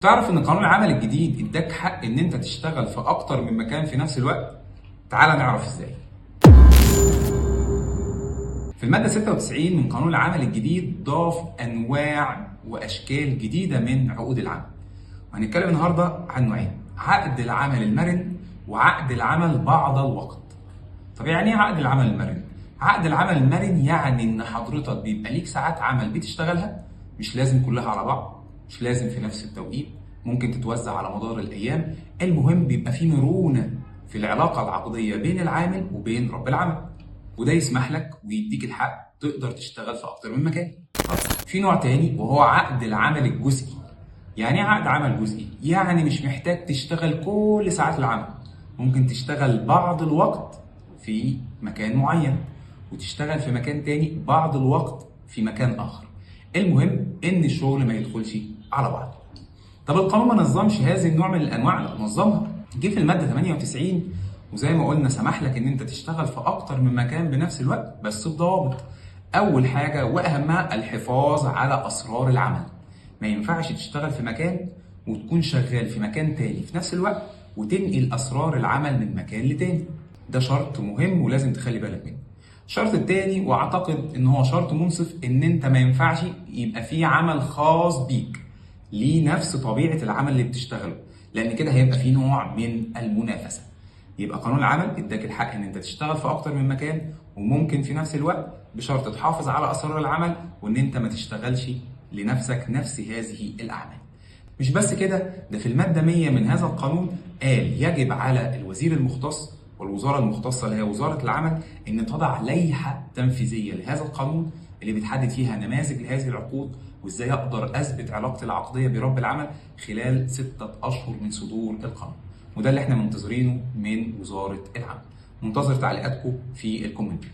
تعرف ان قانون العمل الجديد اداك حق ان انت تشتغل في اكتر من مكان في نفس الوقت؟ تعال نعرف ازاي. في المادة 96 من قانون العمل الجديد ضاف انواع واشكال جديدة من عقود العمل. وهنتكلم النهاردة عن نوعين: عقد العمل المرن وعقد العمل بعض الوقت. طب يعني ايه عقد العمل المرن؟ عقد العمل المرن يعني ان حضرتك بيبقى ليك ساعات عمل بتشتغلها، مش لازم كلها على بعض، مش لازم في نفس التوقيت، ممكن تتوزع على مدار الايام. المهم بيبقى فيه مرونة في العلاقة العقدية بين العامل وبين رب العمل، وده يسمح لك ويديك الحق تقدر تشتغل في اكتر من مكان. في نوع تاني وهو عقد العمل الجزئي. يعني ايه عقد عمل جزئي؟ يعني مش محتاج تشتغل كل ساعات العمل، ممكن تشتغل بعض الوقت في مكان معين وتشتغل في مكان تاني بعض الوقت في مكان اخر. المهم ان الشغل ما يدخلش على بعض. طب القانون ما نظمش هذه النوع من الانواع؟ لا، نظمها. جه في المادة 98 وزي ما قلنا سمح لك ان انت تشتغل في اكتر من مكان بنفس الوقت، بس بضوابط. اول حاجة واهمها الحفاظ على اسرار العمل. ما ينفعش تشتغل في مكان وتكون شغال في مكان تاني في نفس الوقت وتنقل اسرار العمل من مكان لتاني. ده شرط مهم ولازم تخلي بالك منه. الشرط التاني، واعتقد ان هو شرط منصف، ان انت ما ينفعش يبقى في عمل خاص بيك ليه نفس طبيعة العمل اللي بتشتغله، لان كده هيبقى في نوع من المنافسة. يبقى قانون العمل اداك الحق ان انت تشتغل في اكتر من مكان وممكن في نفس الوقت، بشرط تحافظ على اسرار العمل وان انت ما تشتغلش لنفسك نفس هذه الاعمال. مش بس كده، ده في المادة 100 من هذا القانون قال يجب على الوزير المختص والوزارة المختصة اللي هي وزارة العمل إن تضع لائحة تنفيذية لهذا القانون اللي بتحدد فيها نماذج لهذه العقود وإزاي أقدر أثبت علاقتي العقدية برب العمل خلال 6 أشهر من صدور القانون. وده اللي احنا منتظرينه من وزارة العمل. منتظر تعليقاتكم في الكومنتات.